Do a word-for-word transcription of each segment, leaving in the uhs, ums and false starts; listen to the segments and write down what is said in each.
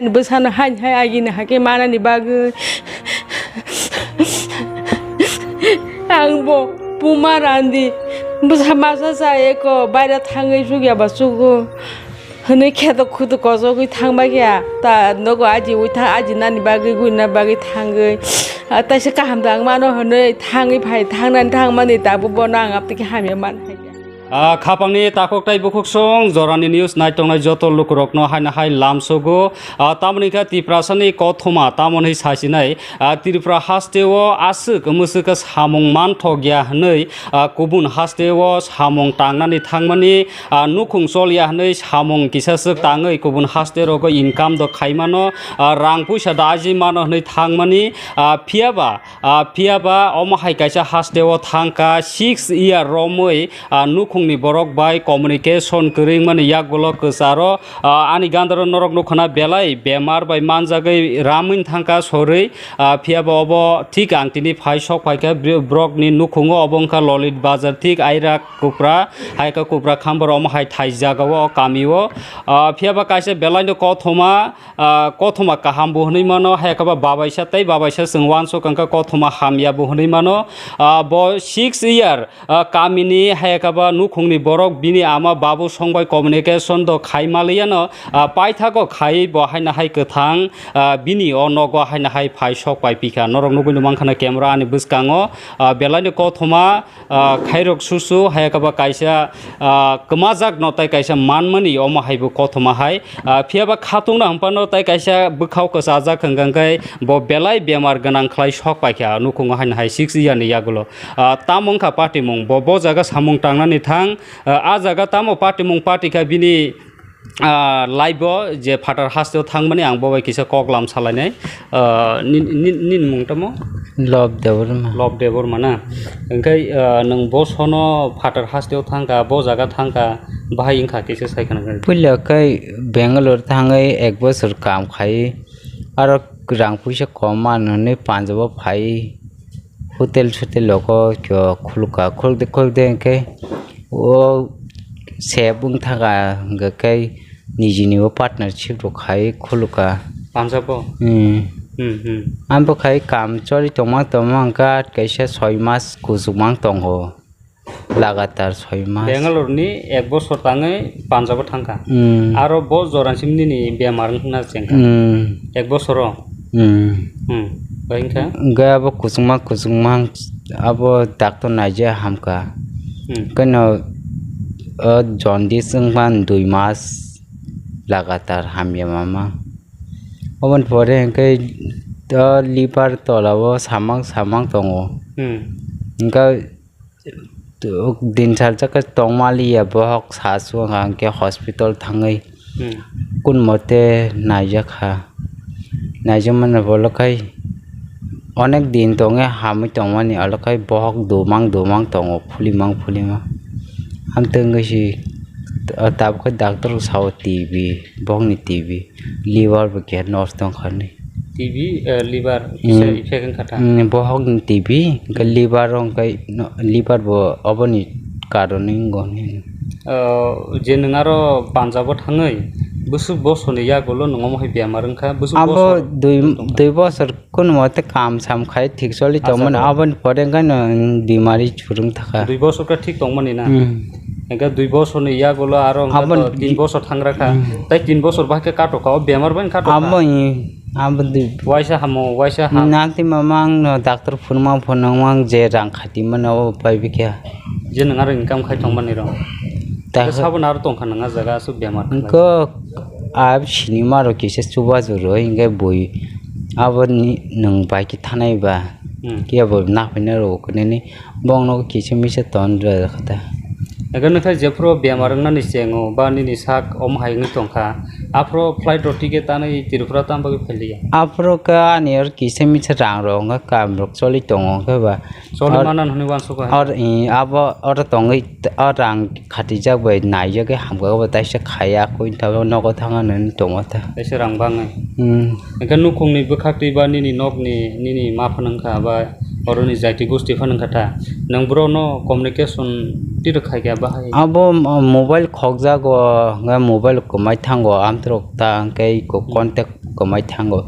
Bwsano haini hai agini hakhe manani bagwi ang bo puma randi bwsa masa sa eko baira thangwi chukya ba chugo hwnwi kheto khutu kochogwi thangbai kha ta nogo ajiwi thang ajinani bagwi guina bagwi thangwi taisa kaham da ang mano hwnwi thangwi phai thangnani thangmani tabuk bono ang aptiki hamya man hai kha. Ah, khapangni takhuk tei bukhuksong jorani news naitongnai joto lukurokno haino hai lamsogo. Ah, tamoni khe Tiprasani kothoma tamoni sasinai, ah, Tripura hasteo aswk mwswk samung manthokya hwnwi, ah, kubun hasteo samung tangnani thangmani, ah, nukhung cholya hwnwi samung kisaswk tangwi kubun hasterogo income do khaimano, ah, rang puisa do ajimano hwnwi thangmani, ah, phiyaba Ah, phiyaba omo hai kaisa hasteo thangkha six year romwi, ah, nukhungni borok bai communication kwrwngmani yagulo kwcharo, ah, ani gandaro norok nukha na belai bemar bai manjagwi ramwini thangkha sorwi, ah, phiyaba obo thik ang tini phai sok phaikha bri-, borokni nukhungo obo wngkha Lolit Bazar thik Aira Kupra, hai khe Kupra Khambor omo hai thai jagao o kamio, ah, phiyaba kaisa belaino kothoma, Ah, kothoma kaham bo hwnwi mano, hai khe ba babaisa tei babaisa chwng uansuk wngkha kothoma hamya bo hwnwi mano. Ah, bo six year, ah, kamini hai khe ba nukhungni borok bini ama babu songbai communication do khai maliya no, ah, paithago khai bo haino hai kwthang, ah, bini o nogo haino hai phai sok pai pikha. Norok nugwi no mankha na camera ani bwskango, ah, belaino kothoma, ah, khairok susu, hai khe ba kaisa, ah, kwmajak no tei kaisa manmani omo hai bo kothoma hai. Ah, phiya ba khatungna hwnphano tei kaisa bwkhao kwchajak hwnkha khe bo belai bemar gwnang khlai sok paikha nukhungo haino hai six year ni yagulo. Ah, tamo wngkha patimung, bo, bo jaga samung tangnani thang, ah, ah jaga tamo patimung patikha bini, ah, life o je phatar hasteo thangmani ang bo bai kisa koklam salainai. Ah, nin-, nin-, nini mung tamo? Love Debbarma. Love Debbarma na? Hwnkhe, ah, nwng bo sono phatar hasteo thangkha, bo jaga thangkha, bahai wngkha kisa sai khna. Puila khe Bangalore thangwi ek bosor kam khai, aro rang puisa kom man hwnwi Punjab o phai. Hotel sotel logo kyo khulukha, khulukde khulukde hwnkhe o save wng thangkha, hwnkhe nijini o partnership rok khai khulukha. Punjab o? Hmm. Hmm, hmm. Ang bo khai kam choli tongma tongma hwnkha kaisa soi mas kuchukma tongo, lagatar soi mas. Bangalore ni ek bosor tangwi Punjab o thangkha. Hmm. Aro bo joran sim nini bemar wngna chengkha. Hmm. Ek bosoro? Hmm. Hmm. Bai wngkha? Hwnkhe abo kuchukma kuchukma abo doctor naija hamkha. Hmm. Keno o jaundice wngma dui mas lagatar hamya mama. Oboni pore hwnkhe o liver tola o samang samang tongo. Hmm. Hwnkhe Tok din salsa khe tongma liya bohok sa su wngkha, hwnkhe hospital thangwi Hmm. kun mote naijak kha. Naijak mano bolo khai onek din tongwi hamwi tongmani, olo khai bohok dumang dumang tongo, phulimang phulima. Amtwngwi si tabukhe doctor sao T B, bohokni T B. Liver bo keha nosto wngkha ni. T B, eh, liver, Hmm. kisa effect wngkha ta? Hmm, bohok ni T B, hwnkhe liver o hwnkhe no, liver bo oboni karon wngwi hwnwi. Oh, je nwng aro Punjab o thangwi, bwswk bosor ni yagulo nwng omo hai bemar wngkha, bwswk Abo bosor dui, wngkha? Dui bosor kunumo tei kam sam khai thik choli Ah, tongmani, jago. Aboni pore wngkha no bimari churung thakha. Dui bosor khe thik tongmani na? Hmm. Hwnkhe dui bosor ni yagulo aro wngkha Aboni to tin bosor thangra kha. Hmm. Tei tin bosor bahai khe katok kha, o bemar bai katok kha. Abo i, abo dui. Waisa hamo, waisa ham. Nakti mama ang no doctor phunuma phunuma ang je rang khati mano o pai bikya. Je nwng aro income khai tongmani rw. Ta Hwnkhe saboni aro tongkha nwng a jaga aswk bemar khlai. Hwnkhe a sinima rok kisa chubachu rw hwnkhe bui aboni nwng bai khe thanai ba. Hmm. Kebo nakphaina rw kwnini bongno kisa misa ton rw kha ta. Hwnkhe nokha jephuru bemar wngnani chengo ba nini sak omo hai wngwi tongkha, aphuru flight rok ticket tanwi Tripura tamo bagwi phailiya? Aphuru khe ani oro kisa misa rang rok wngkha, kam rok choli tongo wngkhe ba. Choli Or-, manan hwnwi uansukha hai. Or, i, abo oro tongwi t-, o rang khatijak bai naijagwi hamkha, obo taisa khaiya, koi tabuk nogo thangna nini tongo ta. Taisa rang bangwi. Hmm. Hwnkhe nukhungni bwkhaktwi ba nini nokni, nini ma phano wngkha ba oroni jaiti gosti phano wngkha ta. Nwng borokno communication tiro khaikha bahai? Abo mo-, mobile khokjago, hwnkhe mobile kwmai thango, amtwrok ta hwnkhe iko Hmm. contact komai thango.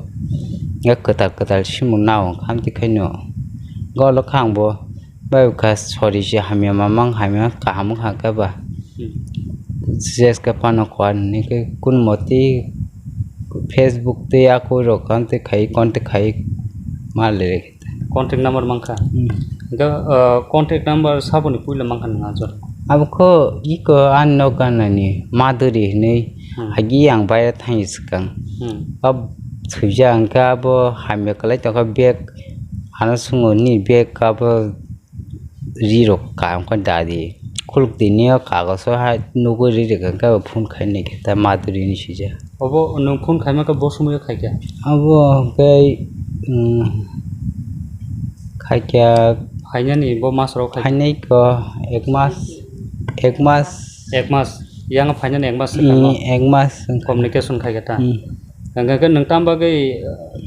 Wngkha kwtal kwtal simung nao khamti khaino. Golo kha ang bo bai wngkha sori se hamya mamang hamya kaham wngkha khe ba. Hmm. Jeska phano kuan hwnwi khe kun moti Facebook tei akhoi rok khamti khai contact khai ma le. Contact number mankha. Hmm. Hingke, uh, contact number saboni puila mankha nang ajor. Abo kho iko ani nok ganani Madhuri hinui Hmm. agi ang baira thangni swkang. Hmm. Ab suija hingke abo hamya kwlai tongkha bag ano swngo ni bag abo ri rok kaham khe dadi. Khuluk tini o kagoso hai nugui ri rikha hingke abo phone khainai khe ta Madhuri ni sija. Obo nwng phone khaima khe bo somoio khaikha? Abo hwnkhe, um, khaikha. Phainani bo mas rok khaikha? Phainai ko ek mas, ek mas. Ek mas. Yang phainani ek mas swkang no? Hmm, ek mas wngkha. Communication khaikha ta? Hmm. Hwnkhe nwng tam bagwi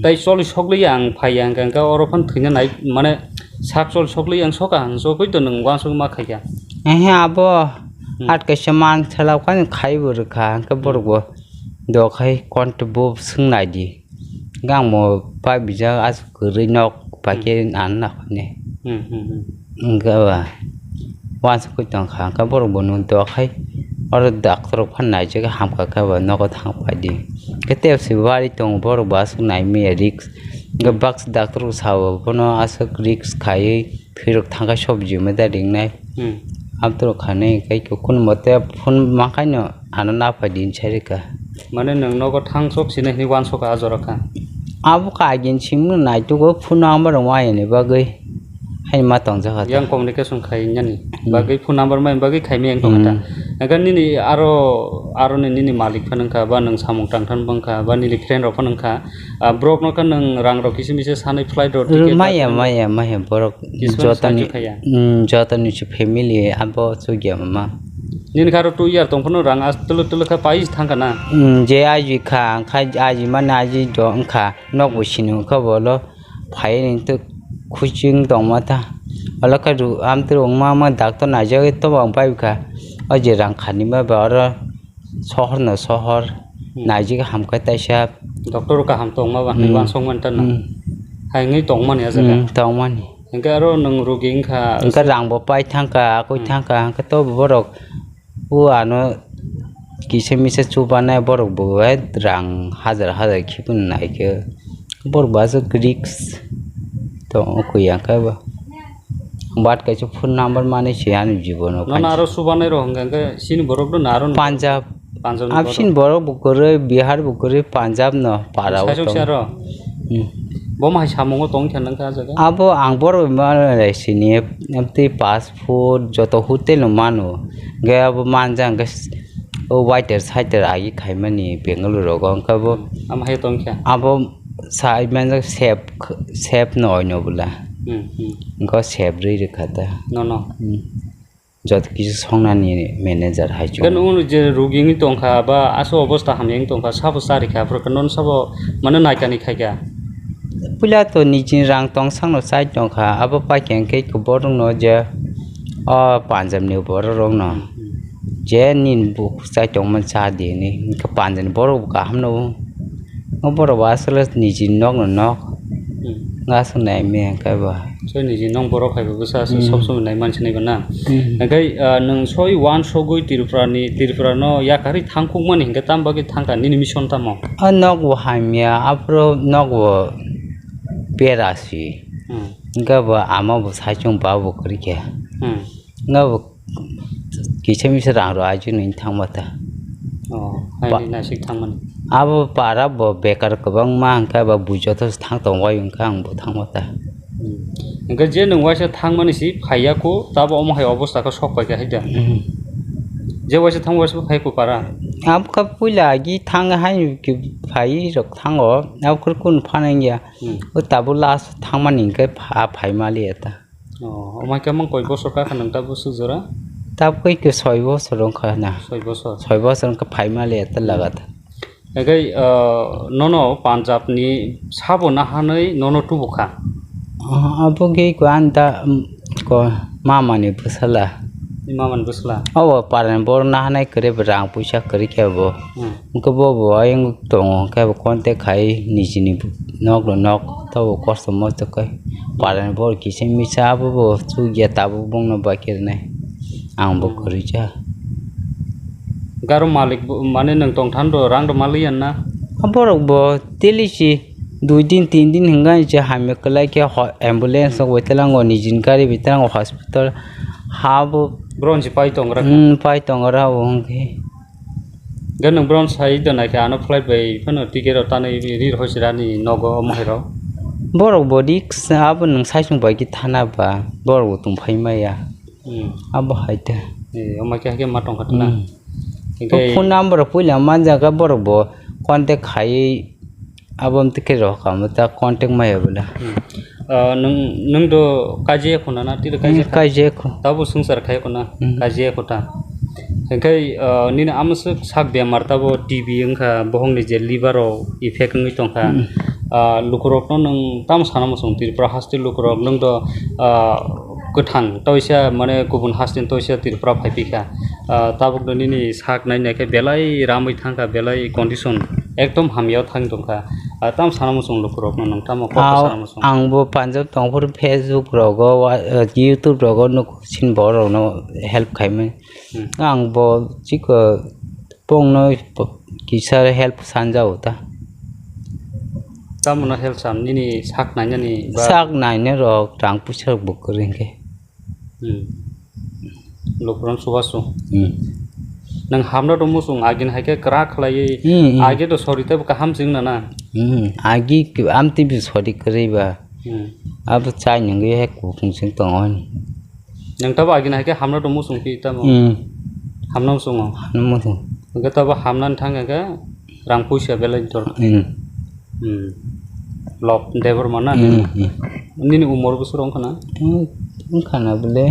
tei choli sokli ang phaiya hwnkhe oro phano thwina nai mane sak choli sokli ang soka hwn sogwi to nwng uansuk ma khaikha? Ehe abo Hmm. At kaisa man sela khe khai bo rwkha hwnkhe borok bo. Dokhai konto bo swng nai di. Gang mo pai bijak aswk kwrwi nok pai khe Hmm. Ano nakhwini. Hmm, hmm, hmm. Wngkha ba. Wansukwi tongkha, hwnkhe borok bo nwng dokhai. Oro doctor rok phan naijak hamkha khe ba nogo thang pai di. Khe tei se wari tongo borok bo aswk nai manya risk. Hwnkhe Hmm. Baksa doctor rok sao bono aswk risk khaiwi. Thwirok thangkha sobji meda ringnai. Hmm. Abdul khanwi khe kunu mote phone mankaino ano naphai din sai rwkha. Mane nwng nogo thangsok sinai hinwi uansukha a jora kha? Abo kagin simi naitugo phone number rok wayani bagwi. Haini ma tongjakha ta. Yang communication khainani Hmm. bagwi phone number mai bagwi khaimai ang tongkha ta. Hmm. Hwnkhe nini aro, aroni nini malik phano wngkha ba nwng samung tangthani wngkha ba nini friend rok phano wngkha. Ah, borok no khe nwng rang rok kisa misa sanwi flight rok ticket Maya, rok maya, maya, borok Kisman jotoni, sahajo khaya. Mm, jotoni se family abo chukya mama. Nini kha aro two year tong phano rang as tulu tulu kha pais thang kana? Mm, je aji kha, kha aji mani aji do wngkha, nok bo sini wngkha bolo phai ni to khuching tong ma ta. Olo kha ru am turu wngma ma doctor naijagwi to bang pai kha. O je rang khani ma ba oro sohor no sohor Hmm. naijik hamkhe taisa. Doctor kaham tongma ba hinwi Hmm. uansukmani ta nwng. Hmm. Hai wngwi tongmani a jaga. Hmm, tongmani. Hwnkhe aro nwng rugi wngkha. Hwnkhe rang bo pai thangkha, akoi Hmm. thangkha, hwnkhe to borok o ano kisa misa chubanai borok bo hai rang hajar hajar khiphano naikhe. Borok bo aswk risk tongo koi ya khe bo. Bat kaisa phone number mani se ani jibono Nono paisa. Aro subanai rok hwnkha hwnkhe chini borok no aro Punjab. Punjab ni Absini borok. Borok bo kwrwi, Bihar bo kwrwi, Punjab no para o Saisok tong. Si aro. Hmm. Bo mai samungo tong khe nang kha jaga. Abo ang borok mano sini, tei passport joto hotel no mano. Ge abo manja hwnkhe s-, o waiter saiter agi khaimani Bengaluru rogo hwnkhe bo. Amo hai tong khe. Abo Sai manjak sep, sep no oino bwla. Hmm, hmm. Wngkha sep rwi rwkha ta. No, no. Hmm. Joto kisa songnani manager hai chwng. Gan unu je rugi wngwi tongkha ba aso obosta hamya wngwi tongkha, sabo charikha, aphuru khe nono sabo mane naikani khaikha. Puila to nijini rang tong sakno chai tongkha, abo paikha hwnkhe borokno je o Punjab ni borok rokno. Hmm, hmm. Je nini bukhuk chai tongmani cha di hinwi. Hwnkhe Punjab ni borok bo kaham no. O borok bo aswk le niji nok no nok. Hmm. Aswk nai maya khe bo. So niji nok borok hai bo bwsa aswk Hmm. sob somoi nai mansi nai bo na. Hmm. Hwnkhe, ah, nwng soi uansugwi Tripura ni, Tripura no yakarwi thangkukmani hwnkhe tamo bagwi thangkha nini mission tamo? O nok bo hamya, aphuru nok bo berasi. Hmm. Hwnkhe bo ama bo saichung ba bo kwrwi khe. Hmm. Nga bo kisa misa rang rw aji nini thangma ta. Oh, Ba- haini naisik thangmani. Abo para bo bekar kwbangma hwnkha ba bui joto se thang tong wai hwnkha ang bo thangma ta. Hmm. Hwnkhe je nwng waisa thangmani si phaiya kho, tabo omo hai obosta khe sok paikha hai da. Hmm. Je waisa thang waisa phai kho para. Abo khe puila agi thang hai ki phai rok thango, abo khe kun phana wngya. Hmm. O tabuk last thangmani hwnkhe pha-, phai maliya ta. Oh, omo hai khe mang koi bosor kha kha nwng tabuk swk jora? Tabuk khe soi bosor wngkha na. Soi bosor? Soi bosor wngkha phai maliya ta laga ta. Hwnkhe, ah, nono Punjab ni sabo nahanwi nono tubu kha? Ah, abo khe ko ani da, um, ko mama ni bwsala. Ni mama ni bwsla. Obo parani borok nahanai kwrwi bo rang puisa kwrwi khe bo. Hmm. Hwnkhe bo bo ayang tongo hwnkhe bo contact khai nijini nok no nok tobo kosto mosto khe. Parani borok kisa misa abo bo chukya tabuk bongno bai khe rwnai. Ang bo kwrwi cha. Garo malik bo, mane nwng tongthan do rang do maliya na? Borok bo daily si dui din tin din hwnga se hamya kwlai khe ho-, ambulance rok bai twlango nijini gari bai twlango hospital ha bo. Bron si pai tongra kha? Hmm, pai tongra bo hwnkhe. Ga nwng bron sai do naikha ano flight bai phano ticket rok tanwi ri rw hoisirani nogo omo hai rok? Borok bo risk abo nwng saisung bai khe thana ba borok bo tongphai maya. Hmm. Abo hai te. Eh, omo khe, khe ma tong kha na. Hmm. Hingke phone number puila manjak kha borok bo contact khai abo mtike rok amo ta contact maya bwla. Hmm. Ah, nwng, nwng do kaje khuna na, tiro kaje Hmm, kha? Kaje kho. Tabo swngchar khai khuna, Hmm. Kaje kho ta. Hingke, ah, nini amswk sak bemar tabo T B wngkha, bohongni je liver o effect wngwi tongkha. Hmm. Ah, lukurokno nwng tamo sana muchung Tripura haste lukurok nwng do, ah, kwthang toisa, mane, kubun haste ni toisa Tripura phai phi kha. Ah, tabuk no nini sak nai nai khe belai ramwi thang kha, belai condition ekdom hamya o thang tong kha. Ah, tamo sana muchung lukurok no nwng tamo kok Ao, sana muchung? Ang bo Punjab tong phuru Facebook rogo, wa-, eh, YouTube rogo nuk sin borok no help khai mani. Hmm. Ang bo chikon bongno kisa help sanjao ta. Tamo no help sam nini sak nai nani ba? Sak nai nai rok rang puisa rok bo kwrwi hwnkhe. Hmm. Lukurok chubachu. Hmm. Nwng hamno do muchung agini hai khe kwrak khlaiwi. Hmm, hmm. Agi do sori tei bo kaham chwng nana. Hmm. Agi ki-, amtwi bo sori kwrwi ba. Hmm. Abo chai nungwi hai kuphung chwng tongo. Nwng tabo agini hai khe hamno do muchung phi tamo? Hmm. Hamno muchungo? Hamno muchung. Hwnkhe tabo hamnani thang khe rang puisa belai dor. Hmm. Hmm. Lok Debbarma na? Hmm, hmm. Nini umor bwswk wngkha na? Hmm, wngkha na bole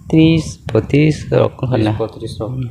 tris, botris rok wngkha na. Tris, botris rok. Hmm.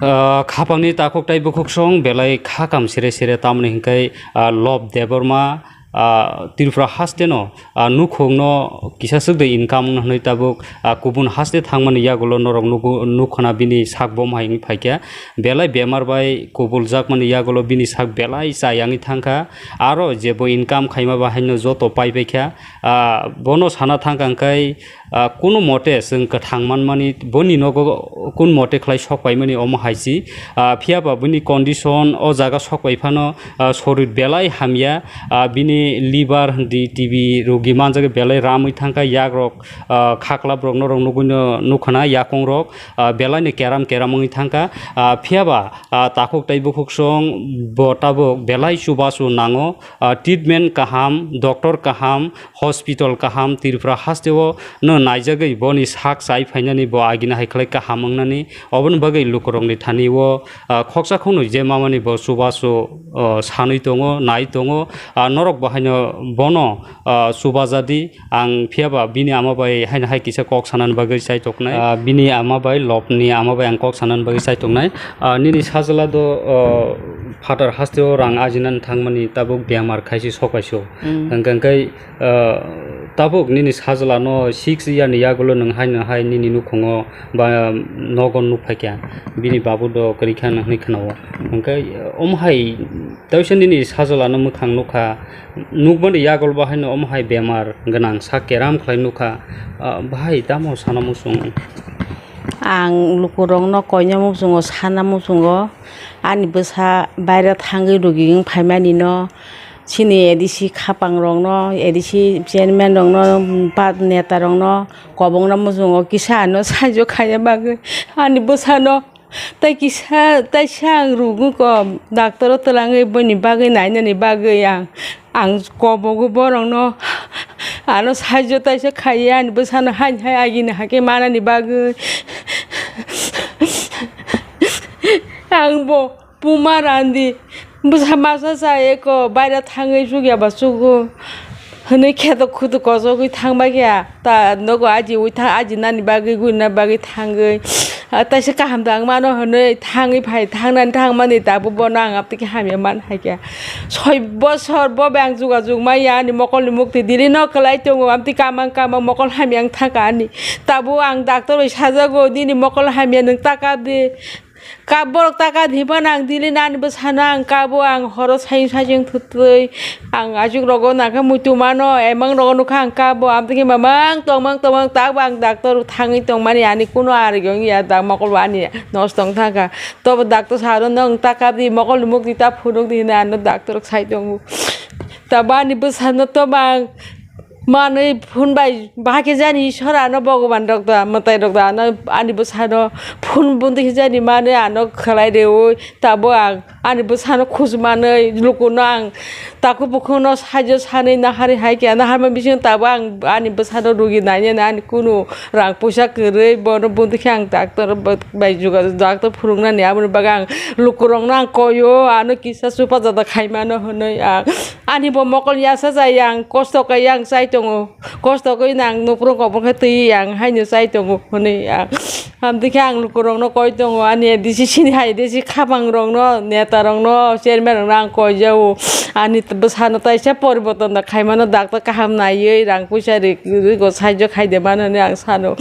Ah, khapangni takhuk tei bukhuksong belai khakam sere sere, tamoni hwnkhe, ah, Lok Debbarma, ah, Tripura haste no, ah, nukhungno kisa swk de income wngna hwnwi tabuk, ah, kubun haste thangmani yagulo norok nugo-, nukhuna bini sak bom hai wngwi phaikha. Belai bemar bai kubuljakmani yagulo bini sak belai chayangwi thangkha. Aro je bo income khaima bahaino joto paibaikha. Ah, bono sana thangkha hwnkhe, ah, kunu mote chwng kwthang manmani, boni nogo kun mote khlai sok paimani omo hai si. Ah, phiya ba bini condition o jaga sok pai phano, ah, sorir belai hamya. Ah, bini liver, hindi, T B rogi manjak belai ramwi thangkha, yak rok, ah, khaklap rok norok nugwi no nukhana, yakung rok, ah, belai ni keram keram wngwi thangkha. Ah, phiya ba, ah, takhuk tei bukhuksong bo tabuk belai chubachu nango. Ah, treatment kaham, doctor kaham, hospital kaham Tripura haste o no naijagwi boni sak chai phainani bo agini hai khlai kaham wngnani. Oboni bagwi lukurokni thani o, ah, khoksa khoknwi je mamani bo chubachu, ah, sanwi tongo, nai tongo. Ah, norok bo haino bono, ah, chubajadi. Ang phiya ba bini ama bai haino hai kisa kok sanani bagwi chai toknai. Ah, bini ama bai, Lobni ama bai ang kok sanani bagwi chai toknai. Ah, nini sajla do, ah, phatar haste o rang ajinani thangmani tabuk bemar khaisi sok kaisio. Mm. Hwnkhe, hwnkhe, ah, tabuk nini sajla no six year ni yagulo nwng hai, nwng hai nini nukhungo ba nogo nuk phaikha. Bini babu do kwrwi kha hwnwi khwnao. Hwnkhe, omo hai Teisa nini sajwlano mwkhang nukha, nukmani yagul bahaino omo hai bemar gwnang sak keram khlai nukha, ah, bahai tamo sana muchung? Ang lukurokno koina muchungo, sana muchungo, ani bwsa baira thangwi rugi wng phaimanino, chini A D C khapangrokno, A D C chairman rokno, ba netarokno kobongna muchungo, kisa ano saijo khaina bagwi ani bwsano. Tai kisa, taisa ang rugwi ko, doctor o twlangwi boni bagwi nainani bagwi ang, ang kobogo borokno ano saijo taisa khaiya ani bwsano haini hai agini hakhe manani bagwi. Ang bo puma randi. Bwsa masa sa eko baira thangwi chukya ba chugo hwnwi kheto khutu kochogwi thangbai kha ta nogo ajiui thang ajinani bagwi guina bagwi thangwi Ah, taisa kaham da ang mano hwnwi thangwi phai, thangnani thangmani tabuk bono ang amtwi khe hamya man hai khe. Soi bosor bo bai ang jugajug maya ani mokolni mukti dili no kwlai tongo, amtwi kamang kamang mokol hamya ang thangkha ani. Tabuk ang doctor bai sajago, nini mokol hamya nwng taka di. Ka borok taka di himphano ang dili nani bwsano ang kabo, ang horo sayung sayung thutwi. Ang ajuk rogo nangkhe muitu mano, emang rogo nukha ang kabo, amtwi khe mamang tongmang tongmang tabo ang doctor thangwi tongmani ani kuno arigyo wngya da mokol bo ani nosto wng thangkha. Tobo doctor saro nwng ta kabdi mokol ni mukti ta phunukdi hinwi ano doctor sai tongo. Tabo ani bwsano tobo ang manwi phone bai bahai khe jani isor ano Bhogoban rok da mwtai rok da ano ani bwsano phone bundi khe jani manwi ano khlai rewi tabo ang. Ani bwsano khujmanwi lukuno ang takhuk bukhukno saijo sanwi naharwi hai khe, naharma bisingo tabuk ang ani bwsano rugi nainani ani kunu rang puisa kwrwi, bono bundi khe ang doctor bai juga-, doctor phwrwngnani, aboni bagwi ang lukurokno ang koio, ano kisa chupa jada khaimano hwnwi ang. Ani bo mokol yasa jai, ang kosto kaiya ang chai tongo, kosto kaiwi ang nuphuru kobor khe twi ang haino chai tongo hwnwi ang. Hamtwi khe ang lukurokno koi tongo, ani A D C sini hai A D C khapangrokno, netarokno, chairmanrokno ang koi jago. Ani t-, bwsano taisa poriborton da khaimano, doctor kaham naiwi, rang puisa ri-, ri-, go saijo khai de mano hinwi ang sano.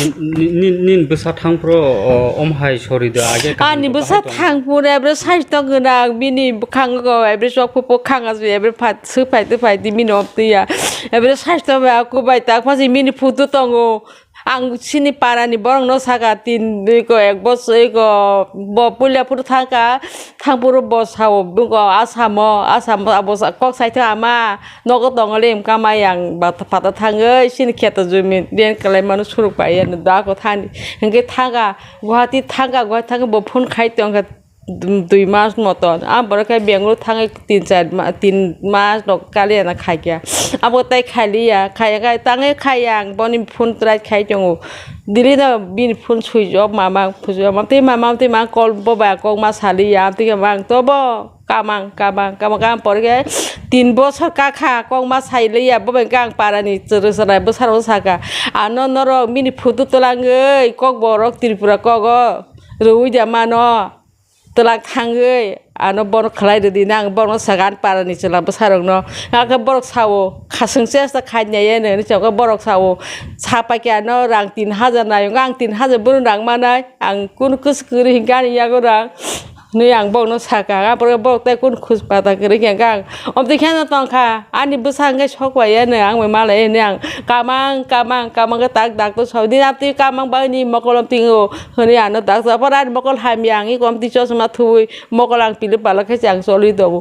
Ni-, ni-, ni-, nini bwsa thangphuru, o, om hai sori do age kaham Ani do bwsa bahai tong. Thangphuru, ebro saisto gwnang, bini bwkhango, ebro chok phuphu khang aswi, ebro phat-, swk phai twi phai di bini om twi ya. Ebro saisto bai aku bai tak phaji bini photo tongo. Ang chini parani borokno saka tin eko ek bosor eko bo puila phuru thangkha, thangphuru bo sao buko Asamo, Asamo abo sa-, kok saithok ama nogo tongole wngkha mai ang bata pata thangwi chini kheto jumi rent kwlai mano suruk pai ani dako thani hwnkhe thangkha Guwahati thangkha, Guwahati thangkhe bo phone khai tongkha. Dui mas moton. Ang borok khe Bengaluru thangwi tin char ma-, tin mas rok kaliya na khaikya. Abo tai khailiya, khaiya khai tangwi khaiya ang boni phone try khai tongo. Dili no bini phone switch off mama, switch off ma tei mama tei ma call bo bai kok ma saliya, tei ma ang tobo kamang, kamang, kamang, kamang pore khe tin bosor kakha kok ma sailiya, bo bai khe ang parani chwrwsara bwsarok saka. Ano norok bini photo twlangwi kok borok Tripura kogo rwui da mano. Twlak thangwi ano bono khlai rwdi, nang bono sagan parani chwla bwsarokno. Hakhe borok sao, khaswng chesta khainai eno hinwi chao, borok sao, sapai khe ano rang tin hajar nai, ang tin hajar bono rang manai, ang kunu kwswk kwrwi hinkhe ani yago rang. Hinwi ang bono saka, aphuru borok tei kunu khus pata kwrwi khe ang. Omtwi kheno tongkha, ani bwsa hwnkhe sok bai eno, ang bai malai eno ang. Kamang, kamang, kamang khe tak dak to sao. Din amtwi kamang bagwi ni mokolom tingo. Hwnwi ano tak sa, "Pora ani mokol hamya, ang iko amtwi chosma thuwi mokol ang pilip pala khe se ang choli tongo."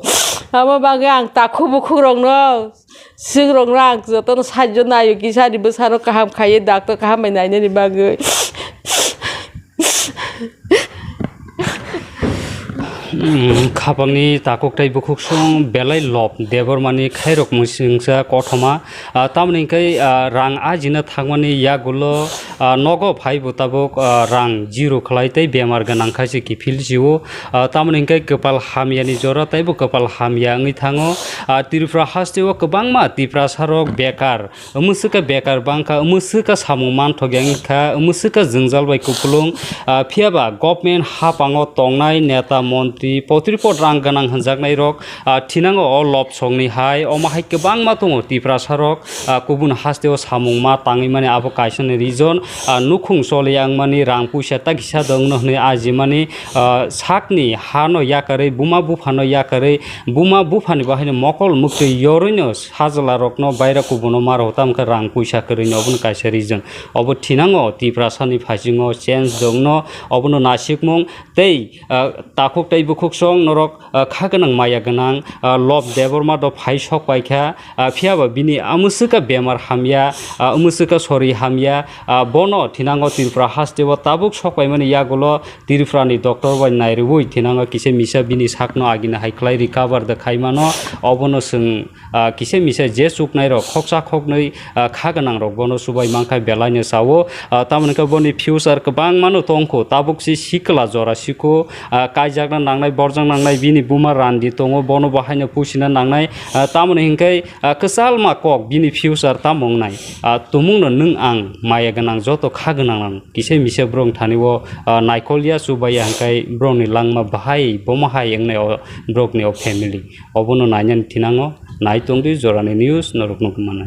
Amo bagwi ang takhuk bukhuk rokno, swk rokno ang jotono saijo naio, kisa ni bwsano kaham khaiwi doctor kaham bai nainani bagwi. Khapangni takhuk tei bukhuk song belai lob Debbarmani khairok mungsingsa kothoma. Ah, tamoni hwnkhe, ah, rang ajina thangmani yagulo, ah, nogo phaibo tabuk, ah, rang zero khlai tei bemar gwnang khaise kiphil sio. Ah, tamoni hwnkhe kwpal hamyani jora teibo kwpal hamya wngwi thango. Ah, Tripura hasteo kwbangma Tiprasarok bekar, mwswkha bekar bangkha, mwswkha samung manthokya wngkha, mwswkha jwngjal bai kupulung. Ah, phiyaba government hapango tongnai neta montri potripot rang gwnang hwnjaknairok, ah, thinango o lobsongni hai, omo hai kwbangma tongo Tiprasarok, ah, kubun hasteo samung ma tangwi mani abo kaisani reason, ah, nukhung choli wngmani rang puisa ta kisa dongno hwnwi ajimani, ah, sakni hano yakarwi buma buphano yakarwi buma buphani bahaino mokol muktwi yorwino sajla rokno baira kubuno maro tamkhe rang puisa kwrwino obono kaisa reason. Obo thinango Tiprasani phaisingo change dongno obono nasikmung tei, ah, takhuk tei bukhuk song norok, ah, kha gwnang maya gwnang, ah, Love Debbarma do phai sok paikha, ah, phiyaba bini amwswkha bemar hamya, ah, amwswkha sori hamya, ah, bo Bono thinango Tripura hasteo tabuk sokpaimani yagulo Tripurani doctor bai nairwi thinango kisa misa bini sakno agini hai khlai recover de khaimano, obono chwng, ah, kisa misa je chuknairok khoksa khoknwi, ah, kha gwnangrok bono chubai mankha belaino sao. Ah, tamoni khe boni future kwbangmano tongkho, tabuk si sikla jora sikho, ah, kaijakna nangnai, borjak nangnai, bini buma randi tongo, bono bo haino pusina nangnai. Ah, tamoni hinkhe, ah, kwchalma kok bini future tamo wngnai? Ah, tumungno nwng ang maya gwnang joto kha gwnang kisa misa borok thani o, ah, naikolya chubaiya hinkhe borokni langma bahai bomo hai wngnai o borokni o family. Obono nainani thinango nai tongdi jorani news norok nugwi mano.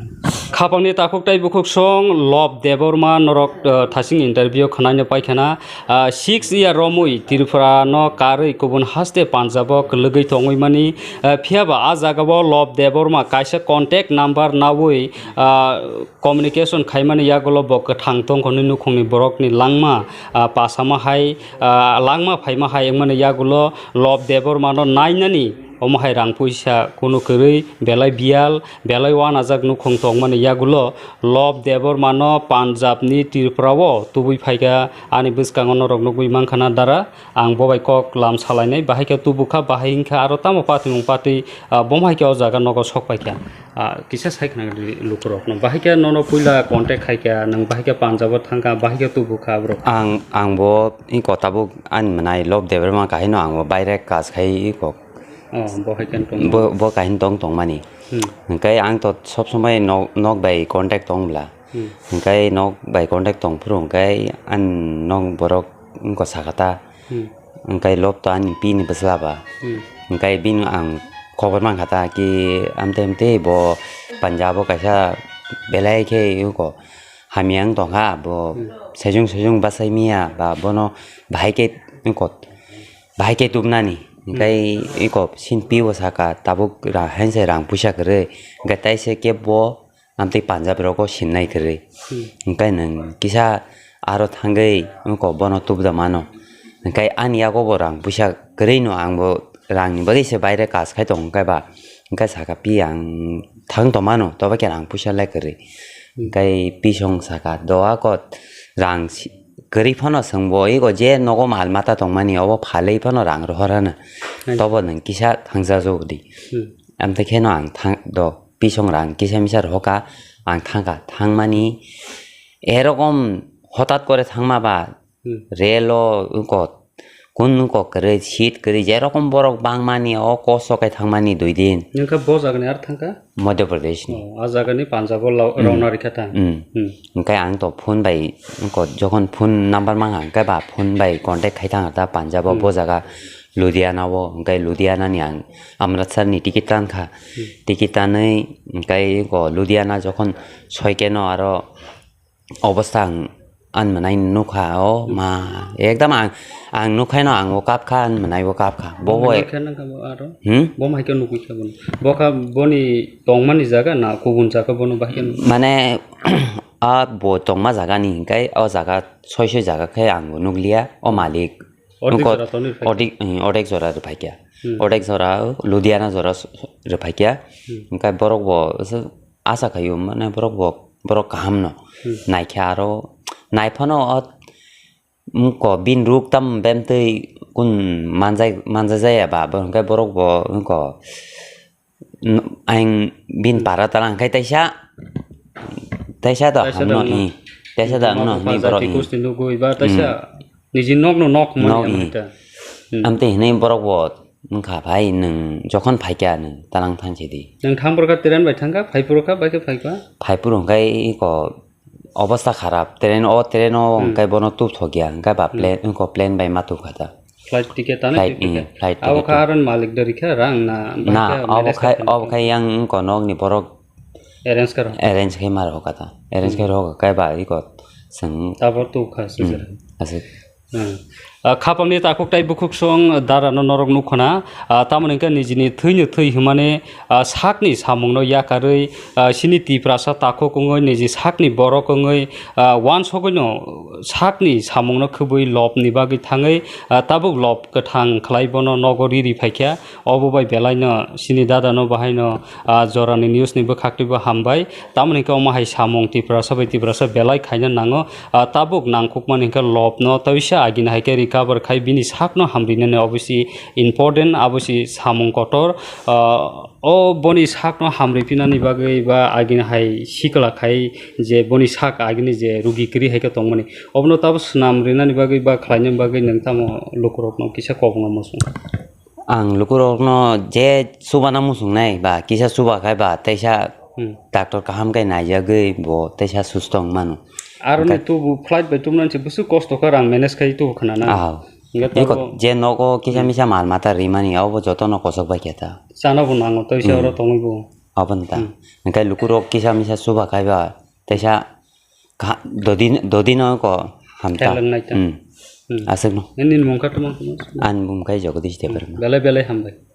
Khapangni takhuk tai bukhuk song Love Debbarma norok, ah, thasing interview khwnaino paikhana. Ah, six year romwi Tripura no karwi kubun haste Punjab o kwlwgwi tongwi mani. Ah, phiyaba a jaga o Love Debbarma kaisa contact number nawi, ah, communication khaimani yagulo bo kwthang tongkhorni nukhungni borokni langma, ah, pasama hai, ah, langma phaima hai wngmani yagulo Love Debbarma no nainani omo hai rang puisa kunu kwrwi belai biyal belai wanajak nukhung tongmani yagulo Love Debbarma no Punjab ni Tripura o tubui phaikha. Ani bwskango norok nugwi mankha na dara, ang bo bai kok lam salainai, bahai khe tubukha, bahai wngkha aro tamo patimung patwi, ah, bomo hai khe o jaga nogo sok paikha. Ah, kisa sai khna di lukurokno, bahai khe nono puila contact khaikha, nwng bahai khe Punjab o thangkha, bahai khe tubukha borok. Ang, ang bo iko tabuk ani mwnai Love Debbarma kahaino ang bo baire kaj khai iko. Oh, bo hai khe tong. Bo, bo kahin tong tongmani. Hmm. Hwnkhe ang to sob somoi nok, nok bai contact tong bla. Hmm. Hwnkhe nok bai contact tong phuru hwnkhe ani nok borok wngkha sakha ta. Hmm. Hwnkhe Love to ani pini bwsla ba. Hmm. Hwnkhe bini ang khobor mankha ta ki amte amte bo Punjab o kaisa belai khe wngkha hamya wng tongkha bo. Hmm. Sejong sejong bachai miya ba bono bahai khe wngkha bahai khe tubnani. Hmm. Hwnkhe iko sin piwo saka tabuk ra-, hainse rang puisa kwrwi. Hwnkhe taise kebo amtwi Punjab rogo sinnai kwrwi. Hmm. Hwnkhe nwng kisa aro thangwi wngkha bono tubda mano. Hwnkhe ani yago bo rang puisa kwrwi no, ang bo rang ni bagwi se baire kaj khai tongo hwnkhe ba. Hwnkhe saka pi ang thang tongmano tobo khe rang puisa lai kwrwi. Hmm. Hwnkhe pisong saka doa kot rang si-, kwrwi phano chwng bo ego je nogo mal mata tongmani obo phalwi phano rang rohor hana. Hai. Tobo nwng kisa thangsa jok di. Hmm. Amtwi kheno ang thang do pisong rang kisa misa rohoka ang thangka thangmani erokom hotat kore thangma ba Hmm. Relo wngkha, kun wngkha kwrwi, seat kwrwi, je rokom borok bangmani, o kosto khe thangmani dui din. Nokha bo jagani ar thangkha? Madhya Pradesh ni. Oh, a jagani Punjab o lao-, Hmm. Rona rikha ta. Hmm. Hmm. Hwnkhe ang to phone bai, wngkha, jokhon phone number mangha, hwnkhe ba phone bai contact khai thangkha ta Punjab o, Hmm. Bo jaga Ludhiana o, hwnkhe Ludhiana ni ang Amritsar ni ticket tankha. Hmm. Ticket tanwi, hwnkhe wngkha Ludhiana jokhon soikeno aro obostha ang, ang mwnai nukha, o ma, ekdam ang, ang nukhaino ang o kapkha, ang mwnai o kapkha. Bo bo Bo hai khe nang kha bo aro? Hmm? Bo hai khe nukwi kha bono. Bo kha boni tongmani jaga na kubun jaga bono bahai khe nuk-, Mane, a bo tongma jaga ni hwnkhe o jaga soi soi jaga khe ang bo nukliya, o malik. Ordek Nukho-, jora toni rwphai kha. Ordek, eh, ordek jora rwphai kha. Hmm. Ordek jora, Ludhiana jora s-, s-, rwphai kha. Hmm. Hwnkhe borok bo se-, asa khaio, mane borok bo, borok kaham no. Hmm. Naikhe aro, naiphano o, wngkha bini ruk tam bemtwi kun manjai, manjajaya ba, bo hwnkhe borok bo wngkha, n-, ang bini para tala hwnkhe taisa, taisa da Taisa da hamno, wngno. I, taisa da Buma wngno bupha hwnwi borok, jati i. Kusti nugwi ba taisa Hmm. niji nokno nok hwnmani Nok, hamwi i. Ta. Hmm. Amtwi hwnwi borok bo Wngkha, phai nwng jokhon phaikha nwng talang thansi di. Nwng thangphuru kha train bai thangkha, phaiphuru kha bai khe phaikha? Phaiphuru hwnkhe iko obostha kharap, train o, train o Hmm. hwnkhe bono tubthokya, hwnkhe ba Hmm. plane, iko plane bai ma tubkha ta. Flight ticket tano Flight, tubkha. Hmm, flight Abo ticket kha tu- aron malik dari kha rang na bai Na, khe abo manage khai, kha abo khai yang iko nokni borok Arrange kha rw. Arrange khai ma rw kha ta. Arrange khai Hmm. rw kha ba iko swng. Tabok tubkha Hmm, swijak. Aswk. Hmm. Ah, khapangni takhuk tai bukhuksong darano norok nukho na, ah, tamoni hwnkhe nijini thwino thwi hwnmani, ah, sakni samungno yakarwi, ah, chini Tiprasa takhuk wngwi niji sakni borok wngwi, ah, uansugwino sakni samungno khwbwi lobni bagwi thangwi, ah, tabuk lob kwthang khlai bono nogo riri phaikha. Obo bai belaino chini dadano bahaino, ah, jorani newsni bwkhaktwibo hambai. Tamoni hwnkhe omo hai samung Tiprasa bai Tiprasa belai khaina nango. Ah, tabuk nangkukmani hwnkhe lobno toisa agini hai khe recover khai bini sakno hamrinani obo si important, abo si samung kotor. Ah, o boni sakno hamri pinani bagwi ba agini hai sikla khai je boni sak agini je rugi kwrwi hai khe tongmani, obono tabo swnam rinani bagwi ba khlainani bagwi nwng tamo lukurokno kisa kobonga muchung? Ang lukurokno je chubana muchungnai ba kisa chuba khai ba teisa Hmm. Doctor kaham khe naijagwi bo teisa susto wng mano. Aroni Hwnkhe tubu flight bai tubunani se bwswk kosto khe rang manage khai tubu khna na. Ah. Hwnkhe Eko tabo je nogo kisa Hmm. misa mal mata rimani abo jotono kosok bai khe ta. Chana bo nango, tei se Hmm. oro tongwi bo. Abo wng ta. Hmm. Hwnkhe lukurok kisa misa chuba khai ba teisa Ka, dodi, dodi no ko hamta. Kheleng nai ta. Hmm. Hmm. Aswk no. Nini mung kha tamo tamo. Ani mung khai Jagadish Debbarma. Belai belai hambai.